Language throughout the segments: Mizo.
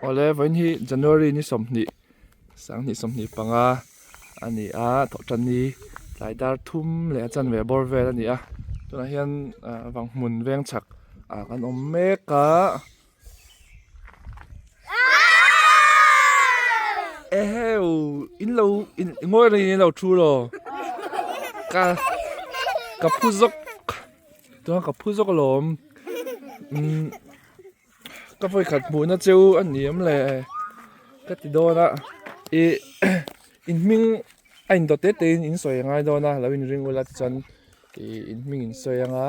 Awle vawiin hi January ni 20 2025 a ni a thawhtan ni tlai dar thum leh a chanve bawr vel a ni a tunah hian ah vanghmun veng chhak ah kan awm mek a. Eheu in lo in ngawi reng in lo thu lo ka ka phu zawk tunah ka phu zawk alawm umm ka vawikhat hmuhna cheu a ni em le ka ti dawn a ih in hming a indawt tete in in sawi a ngai dawn a lo inring ula tichuan ih in hming in sawi anga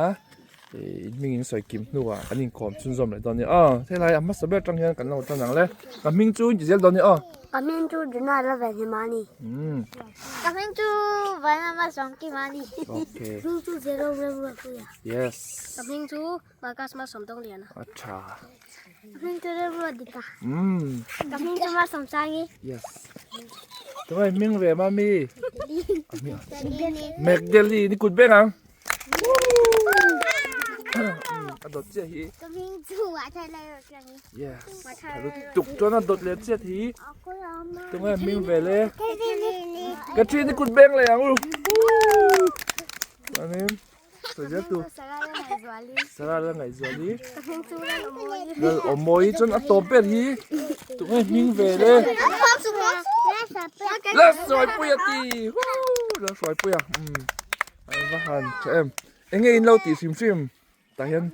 ih in hming in sawi kim hnuah kan inkawm chhunzawm leh dawn a ni aw helai a hmasa ber atang hian kan lo tan ang le ka hming chu in ti zel dawn a ni aw. Ka hming chu Juna Lalvenhima a ni. Ka hming chu Vanlama Sawmkima a ni. Okay. Hming chu Jerome Remruatpuia. Yes. Ka hming chu Marcus Malsawmdawngliana. A tha. Ka hming chu Remruatdika. Ka hming chu Malsawmsangi. Yes. Tungai hming ve mami. Magdalene ni kut beng ang. A dawt chiah hi. Ka hming chu Wathailairotlangi. Yes. Tuk chuan a dawt leh chiah hi. Tungai hming ve le. Katrine ni kut beng leh ang u. Chuanin sawi zel tu. Sarah la ngaihzuali. Ka hming chu Lal Awmawi. Lal Awmawi chuan a tawp ber hi. Tungai hming ve le. Lal Hruaipuia ti. Lal Hruaipuia. Umm. A va han tha em. Enge in lo tih hrim hrim. Tah hian.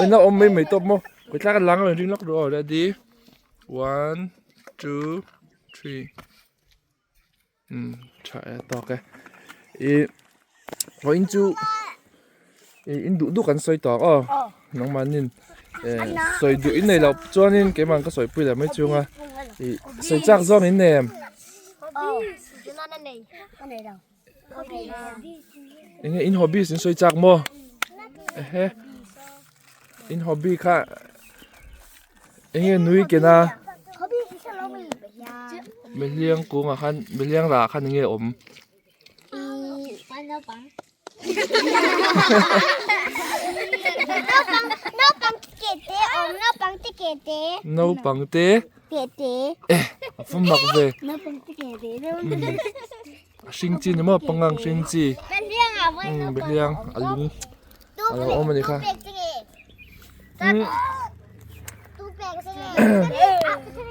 In lo awm mai mai tawp maw. Kawih tlak a lang a rawn ring lawk duh aw. Ready. One, two, three. Umm tha e tawk e ih vawiin chu ih in duh duh kan sawi tawk aw nangmahnin eh sawi duh in nei loh chuanin keimah ka sawi pui leh mai chung a ih sawi chak zawng in nei em eng nge in hobbies in sawi chak maw ehe in hobby kha eng nge nui ken a. Mihliang kungah khan mihliang rah khan enge awm? Naupang te eh a va mak ve a hring chi ni maw pangang hring chi mihliang a lung a lo awm a ni kha.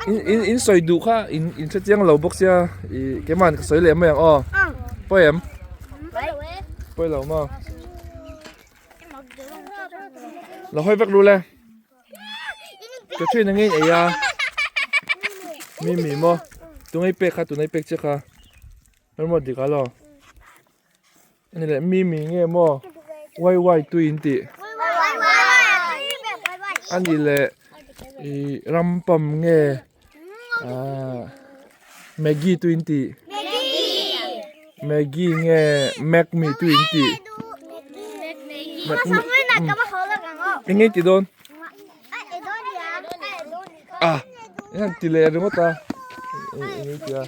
In in sawi duh kha in in hre chiang lo bawk sia ih keimah ka sawi leh mai ang aw pawi em pawi lo maw lo hawi vek ru le ka thin ang in ei a mi mi maw tungai pek kha tunai pek che kha emaw dik a lo. Ani leh mi mi nge maw wai wai tui in tih ani leh ih rampam nge ahh maggi tui in tih maggi nge mac mi tui in tih eng nge i tih dawn ah eng ti leh ringawt a eng nge i tih a.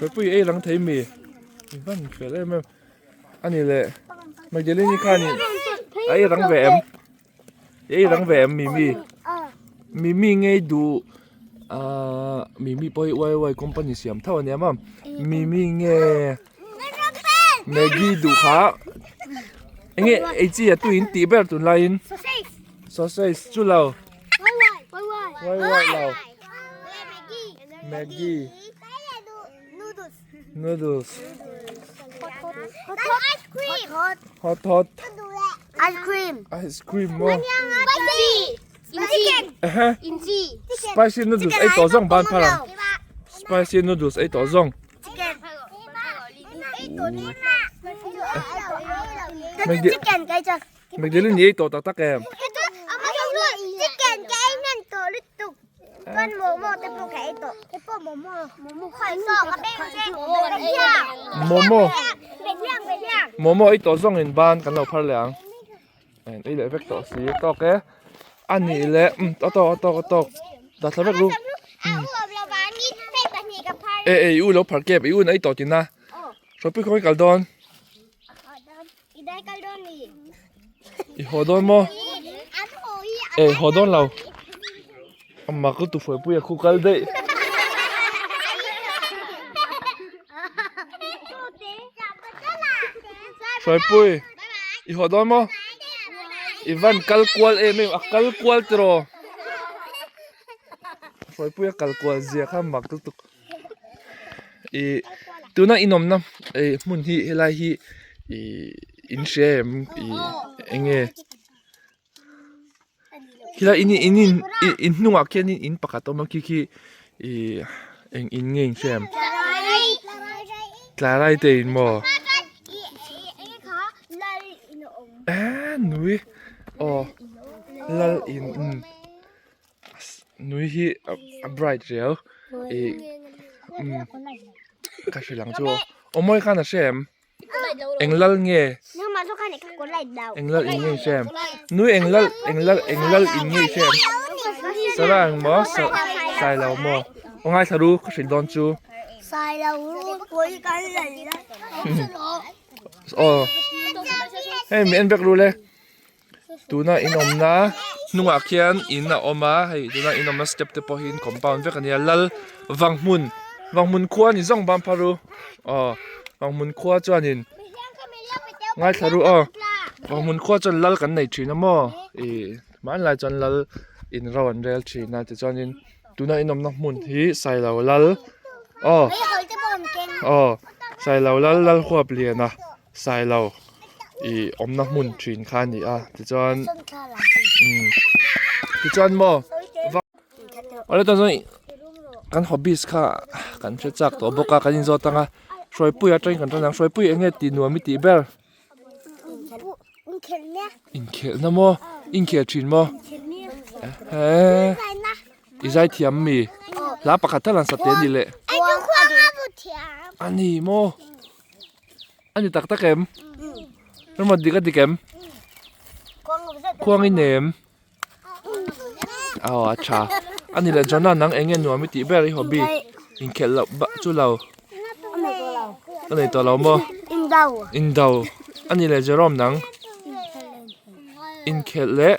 Hruaipui ei rang thei mi i hman fel em em a ni le Magdalene khanin a ei rang ve em ei rang ve em Mimi Mimi ngei duh ahh Mimi pawh hi uai uai company siam tho a nia maw Mimi nge Maggi duh kha enge ei chi a tuiin tih ber tunlaiin sausage chu lo wai wai lo Maggi noodles hot hot ice cream ice cream maw spicy noodles ei tawh zawng ban phar ang spicy noodles ei tawh zawng Magdalene i ei tawh tak tak em Momo Momo ei tawh zawng in ban kan lo phar leh ang ei leh vek tawh si tawk e. A nih leh a tawk a tawk a tawk dah thla vek ru e e i u lo phar kep i u in a i tawh tina hrawpui khaw i kal dawn i haw dawn maw e haw dawn lo a mak lutuk hruaipui a khu kal daih. Hruaipui i haw dawn maw i van kal kual em em a kal kual tiraw Hruaipui a kal kual zia kha mak lutuk ih tuna inawmna ih hmun hi helai hi ih in hria em ih eng nge Khilai in in in in hnungah khian in pakhat a awm a khi khi ih eng in nge in hria em tlarai te in maw eee nui aw lal in umm nui hi a bright riau ih umm ka hre lang chu aw aw mawi khan a hria em. Eng lal nge? Eng lal in nge i hrem? Nui eng lal eng lal eng lal in nge i hrem? Sara eng maw sai lo maw? Aw ngaithla ru ka hrilh dawn chu. Sai lo ru pui kan lal la. Aw hei mi en vek ru le. Tuna in awmna hnungah khian in a awm a hei tuna in awmna step te pawh hi in compound vek a nia lal vanghmun vanghmun khua ni zawng bang phar u aw vanghmun khua chuanin ngaithla ru aw vanghmun khua chuan lal kan nei thin a maw ih hmanlai chuan lal in ro an rel thin a tichuanin tuna in awmna hmun hi sailo lal aw aw sailo lal lal huap lian a. Sailo ih awmna hmun thin kha a ni a tichuan umm tichuan maw awle tah chuan kan hobbies kha kan hre chak tawh bawk a kan inzawt ang a hruaipui atangin kan tan ang hruaipui eng nge tih nuam i tih ber inkhelhna maw inkhel thin maw ehe i zaithiam mi hla pakhat tal an sa te a ni leh a ni maw. A ni tak tak em? Emaw dik a dik em? Khuang i nem? Aw a tha. A ni leh Jonah nang eng nge nuam i tih ber i hobby? Inkhelh loh bak chu lo. A nei tawh lo maw? Indo. A ni leh Jerome nang? Inkhelh leh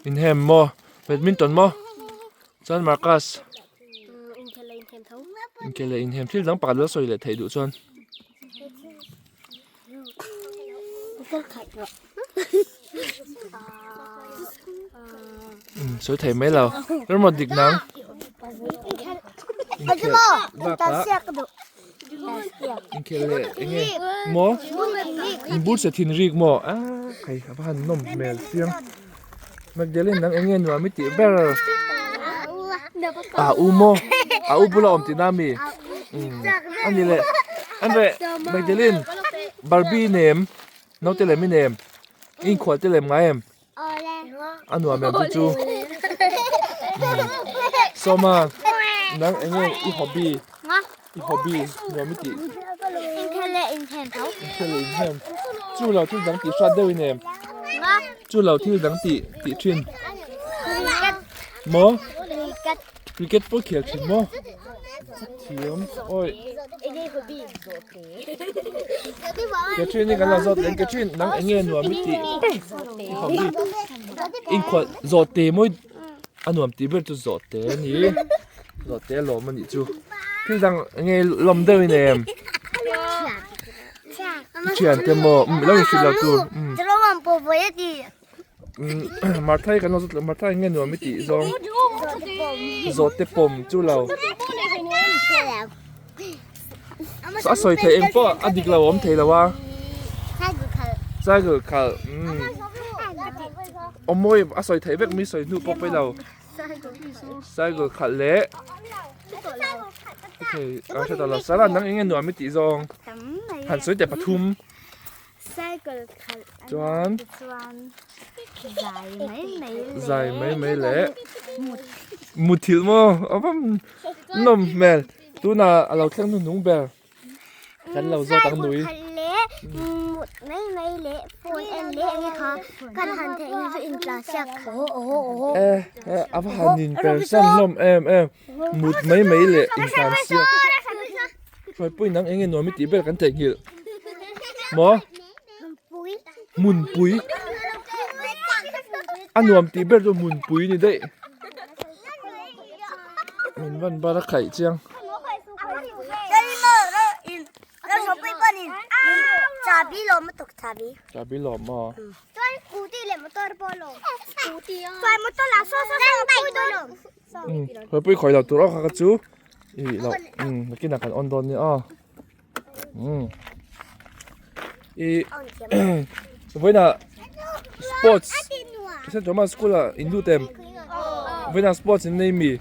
inhem maw? Badminton maw? Chuan Marcus? Inkhel leh inhem thil dang pakhat lo sawi leh theih duh chuan. Um sawi thei mai lo. Emaw dik nang. Inkhel bakah inkhel leh eng nge maw inbur se thin rik maw a hei a va han nawm hmel chiang. Magdalene nang eng nge nuam i tih ber? A u maw? A u bula awm tihna ami? Umm a ni leh an reh Magdalene Barbie nem naute lem i nem i inkhual te lem ngai em? A nuam em chu chu? Umm Sawma nang eng nge i hobby i hobby nuam i tih? Inkhel leh inhem chu lo thil dang tih hrat deuh i nem? Chu lo thil dang tih tih thin. Maw? Cricket pawh khel thin maw? Thiam awi. Catherine hi kan lo zawt leh Catherine nang eng nge nuam i tih i hobby inkhual zawh te mawi a nuam tih ber chu zawh te a ni zawh te a lawm a nih chu thil dang eng nge lawm deuh in em. Thian te maw umm ilo inhrilh lo tur umm umm Martha hi kan lo zawt leh Martha eng nge nuam i tih zawng zawh te pawm chu lo a sawi theih eng pawh a dik lo a awm thei lo a cycle khalh umm aw mawi a sawi theih vek mi sawi hnu pawh pawi lo. Cycle khalh leh thei a hre tawh lo Sarah nang eng nge nuam i tih zawng han sawi teh pathum Cycle khalh chuan chuan zai mai mai leh zai mai mai leh muthilh maw a va nawm hmel tunah a lo thleng hnuhnung ber kan lo zawt ang nui Cycle khalh leh. Mut mai mai leh phone en leh enge kha kan han theih hi chu intlansiak Eh eh a va han in persan hlawm em em mut mai mai leh intlansiak hruaipui nang enge nuam i tih ber kan theihnghilh maw hmunpui a nuam tih ber chu hmunpui ni daih min van bar a khaih chiang. Chabi lawm maw? Hawipui khawi lo tur awk kha ka chu ih loh nakinah kan on dawn nia aw ih vawiinah sports Saint Thomas school ah in lut em vawiinah sports in nei mi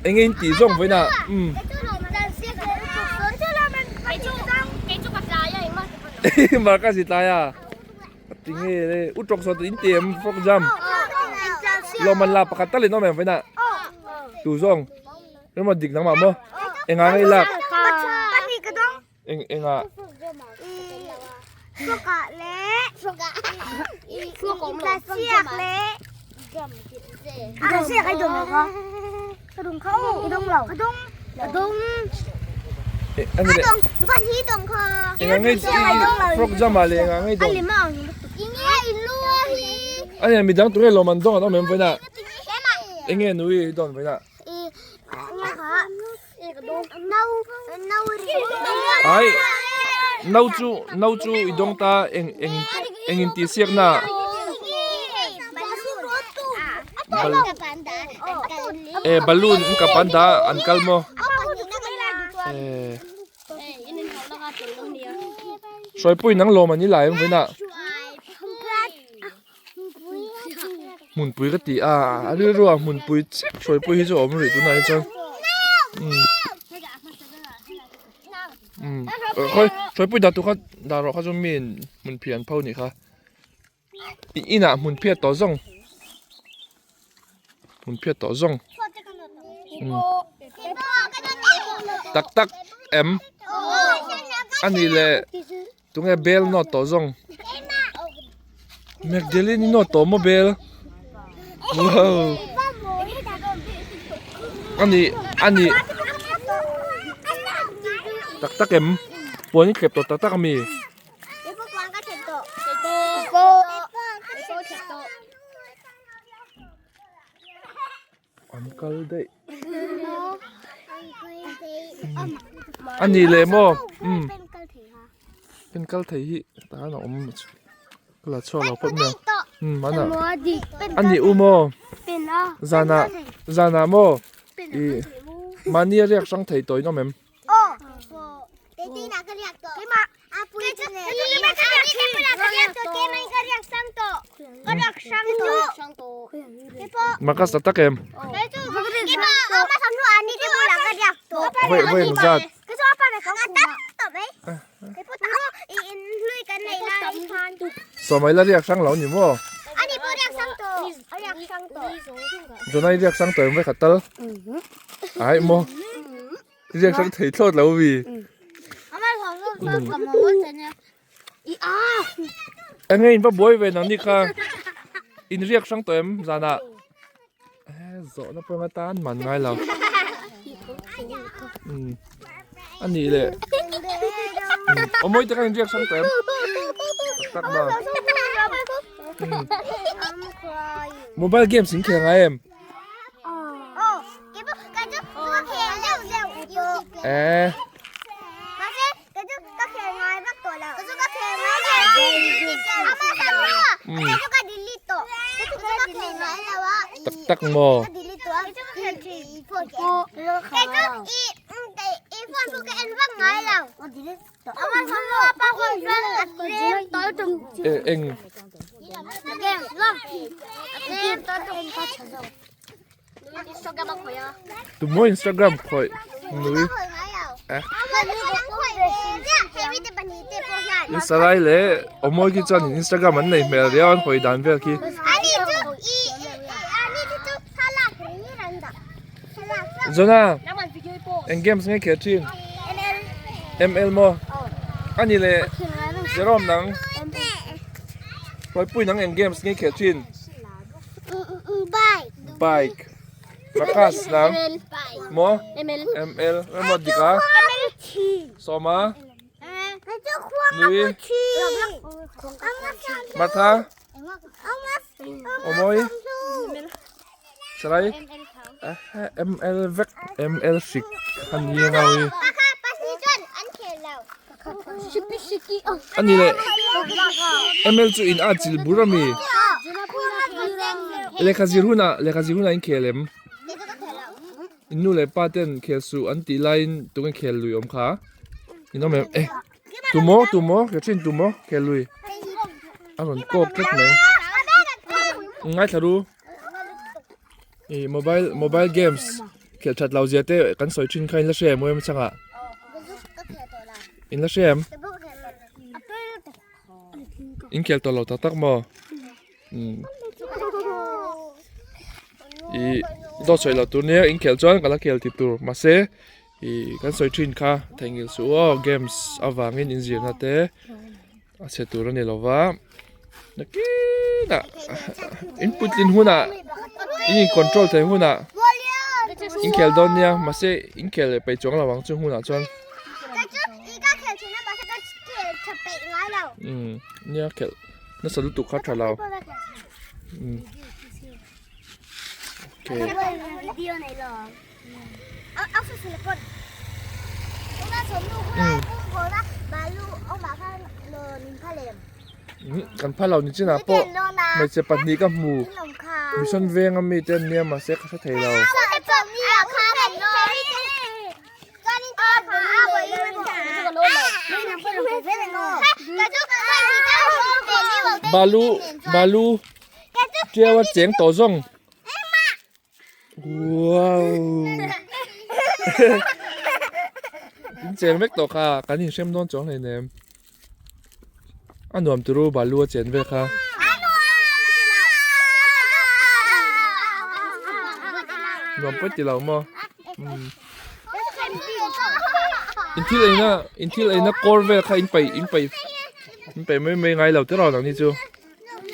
eng nge in tih zawng vawiinah umm Marcus i tlai a tinge le u tawk sawn in ti em frog jump lawmman la pakhat tal in awm em vawiinah tu zawng Emaw dik nangmah maw? Engah nge i lak? Eng engah? Engah nge frog jump ah leh engah nge i dawng? Ania midang tunge lawm an dawng an awm em vawiinah? Enge nui i dawn vawiinah? Ai no chu no chu i dawng ta eng eng eng in tih siak na e balloon in ka pan da an kal maw e hruaipui nang lawm an ni lai em vawiinah. Hmunpui ka ti a a rilru ah hmunpui chiah hruaipui hi chu a awm rih tunah hi chuan umm umm khawi hruaipui dah tur kha dah rawh kha chu mi in hmunphiah an pho anih kha ih inah hmunphiah tawh zawng hmunphiah tawh zawng umm tak tak em anih leh. Tunge bel nawt tawh zawng? Magdalene i nawt tawh maw bel? Wow! Ani ani tak tak em? Puan i thlep tawh tak tak ami? An kal daih. A ni leh maw? Umm. Pen kal thei hi tan a awm ka la chhuak lo phawt mai a. Umm a a ni u maw? Zanah zanah maw? Ih mahni a riak hrang thei tawh in awm em? Marcus tak tak em? Vawi vawi eng zat? Sawmai la riak hrang lo ni maw? Jonai riak hrang tawh em vawikhat tal? Ai maw? Riak hrang thei thlawt lo mi. Enge in va buai ve nang ni kha. In riak hrang tawh em zanah. Zawhna pawh anga tan man ngai lo. A nih leh. Aw mawi taka in riak hrang tawh em. Tak tak ma. Mobile games in khel ngai em? Eh. Tak tak maw? Eng. Tumaw Instagram khawih nui eh. Sarai leh Awmawi khi chuan Instagram an nei hmel riau an hawi dan vel khi. Zona eng games nge khel thin? ML maw? Ani leh. Jerome nang Hruaipui nang eng games nge khelh thin? Bike. Bike. Rakas nang maw? ML. Emaw dik a? Sawma? Nui? Martha? Awmawi? Sarai? ML vek ML hrik a ni ang awi. A ni leh ML chu in a chil bur a mi. Lehkha zir hunah lehkha zir hunah in khel em? In nu leh pa ten khel suh an tih laiin tunge khel lui awm kha? In awm em? Eh tumaw tumaw ke thin tumaw khel lui a rawn kawk tlat mai. Ngaithla ru. Ih mobile mobile games khelh that lo zia te kan sawi thin kha in la hria em em changah in la hria em in khel tawh lo tak tak maw umm ih dawt sawi loh tur nia in khelh chuan ka la khel ti tur mahse ih kan sawi thin kha theihnghilh suh aw games avangin inzirna te. A chhe tur a ni lo va, nakinah in puitlin hunah in in control thei hunah in khel dawn nia mahse in khel leh peih chuang lo ang chung hunah chuan umm nia khelh nasa lutuk kha tha lo umm okay. Kan phal lo ni chinah pawh hmeichhe pahnih ka hmu mission veng ami te an nia mahse ka hre thei lo. Balu balu ṭiau a cheng tawh zawng. Wow! In cheng vek tawh kha, kan inhrem dawn chuang hlei nem. A nuam turu balu a chen vel kha. Nuam pawi ti lo maw? In thil eina, in thil eina kawr vel kha in paih, in paih, in paih mai mai ngai lo tiraw nangni chu.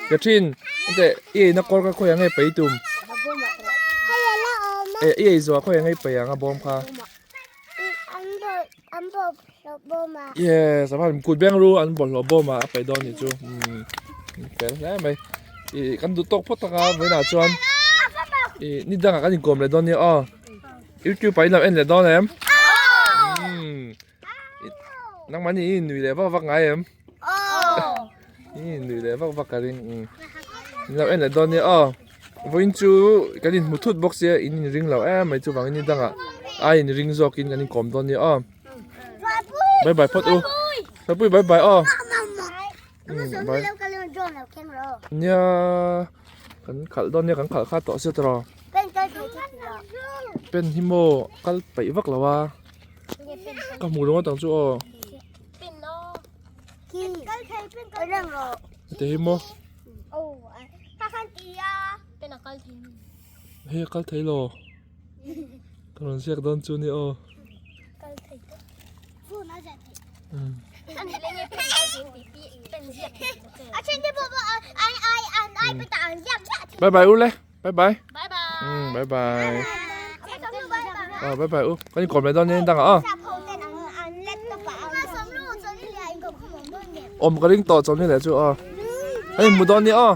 Ka thin ente i eina kawr kha khawiah nge paih tum eh i ei zuah khawiah nge paih ang a bawm kha yes a van kut beng ru an bawlhhlawh bawm ah a paih dawn nih chu umm fel hle mai ih kan duh tawk phawt tak a vawiinah chuan ih ni dangah kan inkawm leh dawn nia aw youtube ah in lo en leh dawn em umm nangmah ni i nui leh vak vak ngai em. I nui leh vak vak ka ring umm in lo en leh dawn nia aw vawiin chu kan inhmu thut bawk sia in inring lo em mai chuvangin ni dangah a inring zawkin kan inkawm dawn nia aw bye bye phawt u Papuii bye bye aw umm bye nia kan khalh dawn nia kan khalh kha tawh sia tawh pen hi maw kal peih vak lo a ka hmu ringawt ang chu aw. Heti hi maw? Hei a kal thei lo. Ka rawn ziak dawn chu ni aw. Bye bye u le. Bye bye. Bye bye. Ờ bye bye u. Kan inkawm leh dawn nia dangah aw. Awm ka ring tawh chawlhni leh chu aw. Kan inhmu dawn nia aw.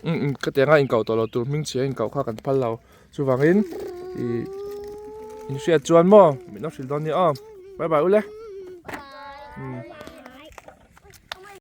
Um ka tiang a inkauh tawh lo tur hming chhia inkauh kha kan phal lo. Chuvangin ih in hriat chuan maw min lo hrilh dawn nia aw bye bye ule.